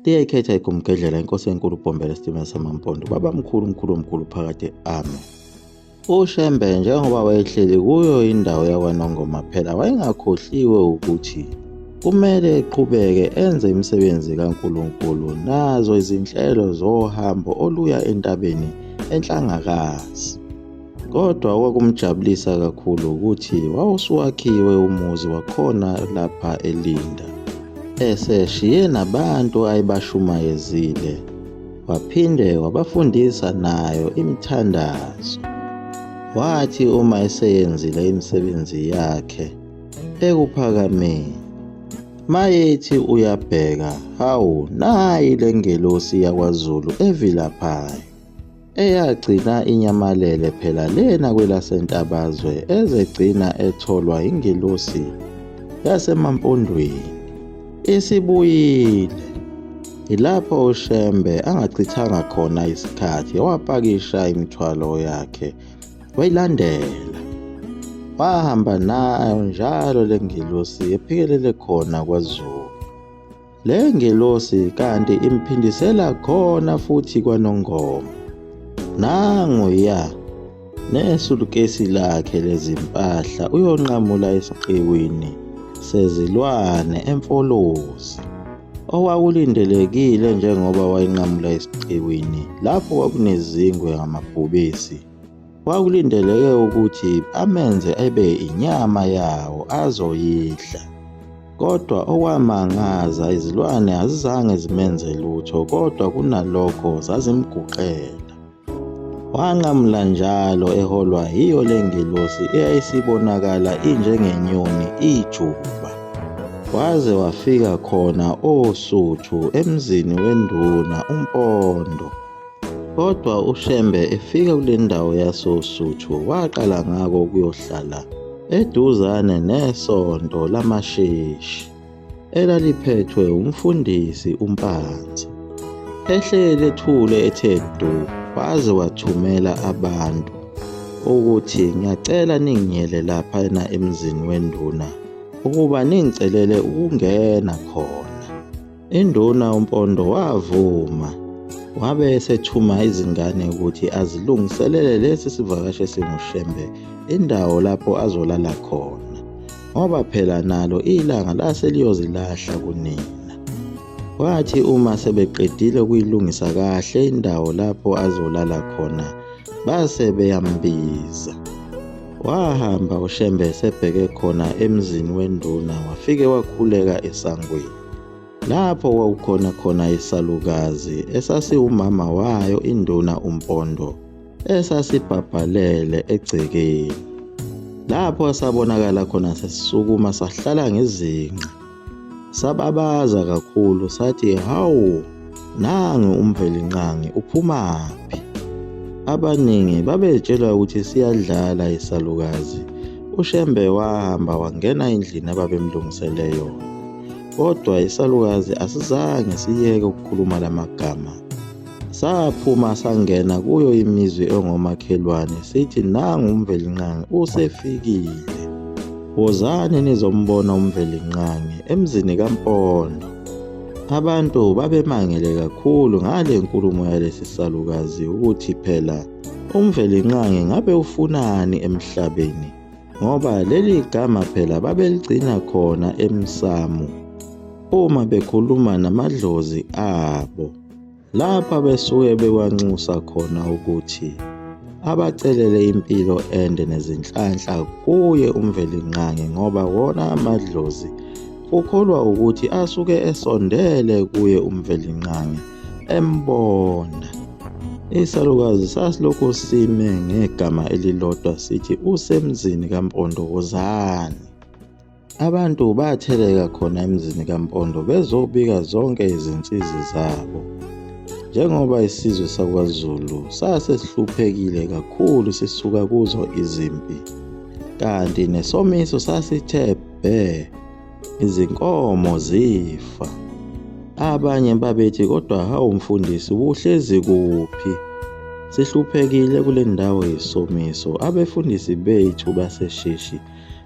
Liyayikhetha igumgedlela inkosi enkulu uBhombela isitimela samaMpondo. Babamkhulu mkhulu omkhulu phakade amen. UShembe njengoba wayehleli kuyo indawo yakwaNongoma phela wayengakhohliwe ukuthi kumele eqhubeke enze imisebenzi kaNkulunkulu nazo izinhlelo zohambo oluya entabeni eNhlangakazi. Kodwa okwakumjabulisa kakhulu ukuthi wawusuwakhiwe umuzi wakhona lapha eLinda, eseshiye nabantu ayebashumayezile, waphinde wabafundisa nayo imithandazo. Wathi uma eseyenzile imisebenzi yakhe ekuphakameni, mayethi uyabheka, hawu nayi le ngelosi yakwaZulu evilaphayo. Eyagcina inyamalele phela lena kwelaseNtabazwe ezegcina etholwa ingelosi yaseMampondweni. Isibuyile. Yilapho uShembe angachithanga khona isikhathi wapakisha imithwalo yakhe wayilandela. Wahamba nayo njalo le ngelosi ephikelele khona kwaZulu. Le ngelosi kanti imphindisela khona futhi kwaNongoma. Nangu ya nesulukesi lakhe lezimpahla uyonqamula esiqiwini sezilwane eMfolozi. Okwakulindelekile njengoba wayenqamula esiqiwini lapho kwakunezingwe ngamabhubesi. Kwakulindeleke ukuthi amenze ebe inyama yawo azoyidla. Kodwa okwamangaza izilwane azizange zimenze lutho kodwa kunalokho zazimguqela. Wanqamula njalo eholwa yiyo le ngelosi eyayisibonakala injengenyoni ijuba. Waze wafika khona oSuthu emzini wenduna uMpondo. Kodwa uShembe efika kule ndawo yasoSuthu waqala ngako ukuyohlala eduzane nesonto lamaSheshi elaliphethwe umfundisi uMpanza. Ehleli ethule ethe du waze wathumela abantu ukuthi ngiyacela ningiyele laphana emzini wenduna ukuba ningicelele ukungena khona. Induna uMpondo wavuma wabe esethuma izingane ukuthi azilungiselele lesi sivakashi esinguShembe indawo lapho azolala khona ngoba phela nalo ilanga lase liyozilahla kunina. Kwathi uma sebeqedile ukuyilungisa kahle indawo lapho azolala khona base beyambiza. Wahamba uShembe esebheke khona emzini wenduna wafike wakhuleka esangweni. Lapho kwakukhona khona isalukazi esasiwumama wayo induna uMpondo esasibhabhalele egcekeni. Lapho sabonakala khona sesisukuma sahlala ngezinqa. Sababaza kakhulu sathi hawu nangu uMvelinqangi uphumaphi? Abaningi babetshelwa ukuthi siyadlala isalukazi. UShembe wahamba wangena endlini ababemlungisele yona. Kodwa isalukazi asizange siyeke ukukhuluma lamagama. Saphuma sangena kuyo imizi engomakhelwane sithi nangu uMvelinqangi usefikile. Wozani nizombona uMvelinqangi emzini kaMpondo. Abantu babemangele kakhulu ngale nkulumo yalesi salukazi ukuthi phela uMvelinqangi ngabe ufunani emhlabeni ngoba leli gama phela babeligcina khona emsamo uma bekhuluma namadlozi abo. Lapha besuke bewanxusa khona ukuthi abacelele impilo ende nezinhlanhla kuye uMvelinqangi ngoba wona amadlozi kukholwa ukuthi asuke esondele kuye uMvelinqangi embona. Isalukazi sasilokhu sime ngegama elilodwa sithi usemzini kaMpondo wozani. Abantu batheleka khona emzini kaMpondo bezobika zonke izinsizi zabo. Njengoba isizwe sakwaZulu sase sihluphekile kakhulu sisuka kuzo izimpi, kanti nesomiso sasithe bhe, izinkomo zifa. Abanye babethi kodwa hawu mfundisi ubuhlezi kuphi? Sihluphekile kule ndawo yisomiso, abefundisi bethu baseShishi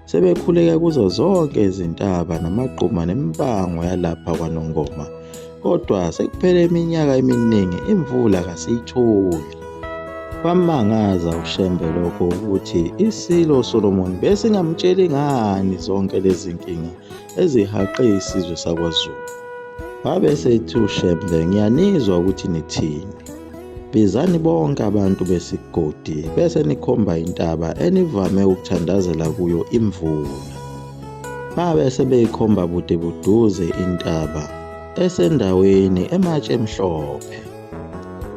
Sebekhuleka kuzo zonke izintaba namagquma nemibango yalapha kwaNongoma. Kodwa sekuphele iminyaka eminingi imvula kasiyitholi. Kwamangaza uShembe lokho ukuthi iSilo Solomon besingamtsheli ngani zonke lezi nkinga ezihaqe isizwe sakwaZulu. Wabe esethi uShembe, ngiyanizwa ukuthi nithini. Bizani bonke abantu besigodi bese nikhomba intaba enivame ukuthandazela kuyo imvula. Babe sebeyikhomba bude buduze intaba esendaweni ematshe emhlophe.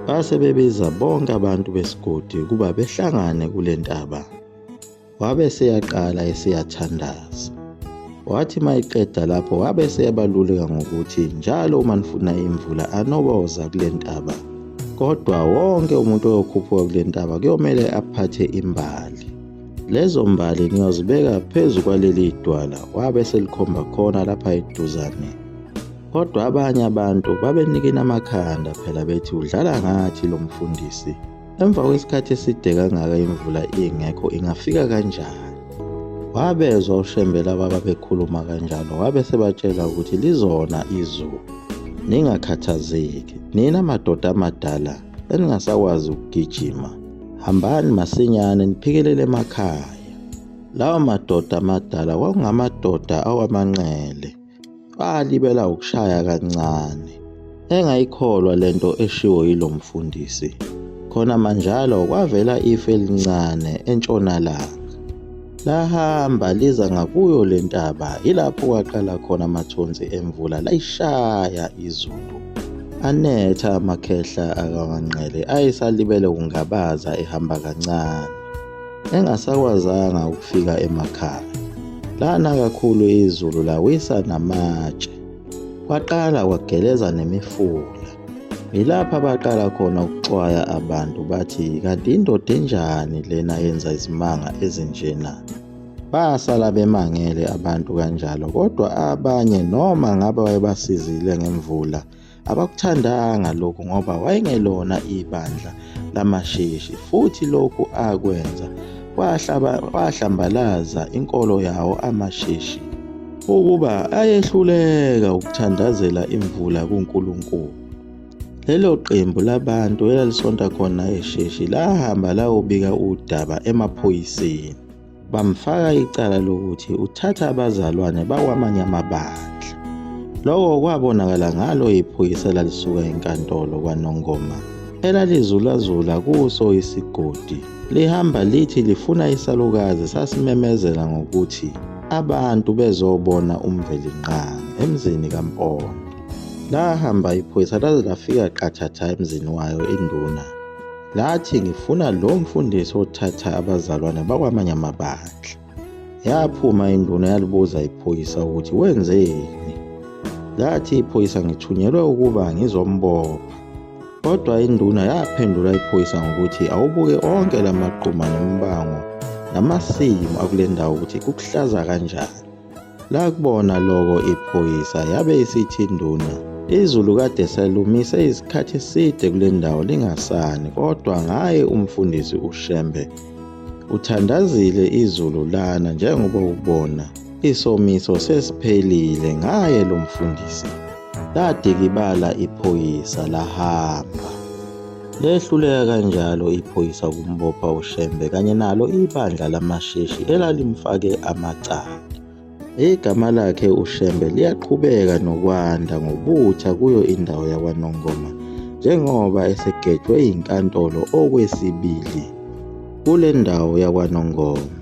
Base bebiza bonke abantu besigodi ukuba behlangane kule ntaba. Wabe eseyaqala eseyathandaza. Wathi mayiqeda lapho wabe eseyabaluleka ngokuthi njalo uma nifuna imvula anoboza kule ntaba. Kodwa wonke umuntu oyokhuphuka kule ntaba kuyomele aphathe imbali. Lezo mbali niyozibeka phezu kwaleli dwala wabe selikhomba khona lapha eduzane. Kodwa abanye abantu babenikina amakhanda phela bethi udlala ngathi lo mfundisi. Emva kwesikhathi eside kangaka imvula ingekho ingafika kanjani? Wabezwa uShembe laba ababekhuluma kanjalo wabe sebatshela ukuthi lizona izulu. Ningakhathazeki, nina madoda amadala eningasakwazi ukugijima. Hambani masinyane niphikelele emakhaya. Lawa madoda amadala kwakungamadoda awamanxele. Alibela ukushaya kancane. Engayikholwa lento eshiwo yilo mfundisi. Khona manjalo kwavela ifu elincane entshonalanga. Lahamba liza ngakuyo le ntaba, yilapho kwaqala khona amathonsi emvula layishaya izulu. Anetha amakhehla akamanqele ayesalibele ukungabaza ehamba kancane. Engasakwazanga ukufika emakhaya. Lana kakhulu izulu lawisa namatshe. Kwaqala kwageleza nemifula. Yilapho abaqala khona ukuxwaya abantu bathi kanti indoda enjani lena yenza izimanga ezinjena. Basala bemangele abantu kanjalo kodwa abanye noma ngabe wayebasizile ngemvula Abakuthandanga lokhu ngoba wayengelona ibandla lamaSheshi futhi lokhu akwenza kwahlambalaza inkolo yawo amaSheshi ukuba ayehluleka ukuthandazela imvula kuNkulunkulu. Lelo qembu labantu elalisonta khona eSheshi lahamba layobika udaba emaphoyiseni. Bamfaka icala lokuthi uthatha abazalwane bakwamanye amabandla. Lokho kwabonakala ngalo iphoyisa elalisuka enkantolo kwaNongoma elalizulazula kuso isigodi lihamba lithi lifuna isalukazi sasimemezela ngokuthi abantu bezobona uMvelinqangi emzini kaMpondo. Lahamba iphoyisa laze lafika qathatha emzini wayo induna. Lathi ngifuna lo mfundisi othatha abazalwane bakwamanye amabandla. Yaphuma induna yalibuza iphoyisa ukuthi wenzeni. Lathi iphoyisa ngithunyelwe ukuba ngizombopha. Kodwa induna yaphendula iphoyisa ngokuthi awubuke onke lamaquma nemibango namasimu akule ndawo ukuthi kukuhlaza kanjani. Lakubona loko iphoyisa yabe isithi induna, izulu kade selumise isikhathi eside kule ndawo lingasani kodwa ngaye umfundisi uShembe uthandazile izulu lana njengoba ubona isomiso sesiphelile ngaye lo mfundisi. Ladikibala iphoyisa lahamba. Lehluleka kanjalo iphoyisa ukumbopha uShembe kanye nalo ibandla lamaSheshi elalimfake amacala. Igama lakhe uShembe liyaqhubeka nokwanda ngobutha kuyo indawo yakwaNongoma njengoba esegejwe yinkantolo okwesibili kule ndawo yakwaNongoma.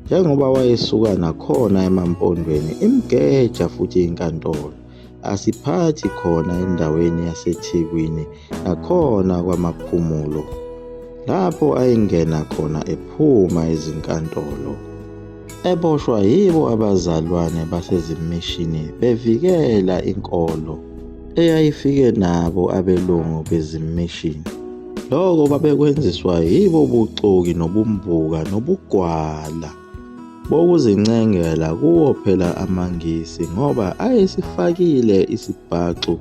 Njengoba wayesuka nakhona emaMpondweni imgeja futhi inkantolo. Asiphathi khona endaweni yaseThekwini nakhona kwaMaphumulo lapho ayengena khona ephuma ezinkantolo. Eboshwa yibo abazalwane basezimishini bevikela inkolo eyayifike nabo abelungu bezimishini. Lokho babekwenziswa yibo ubuxoki nobumbuka nobugwala. Bokuzincengela kuwo phela amaNgisi ngoba ayesifakile isibhaxu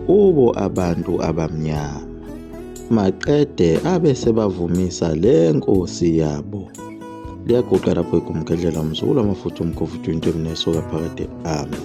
kubo abantu abamnyama. Maqede abe sebavumisa le nkosi yabo. Liyaguqa lapho igumgedlela umzukulu amafutha umgovu into emnesoka phakade. Amen.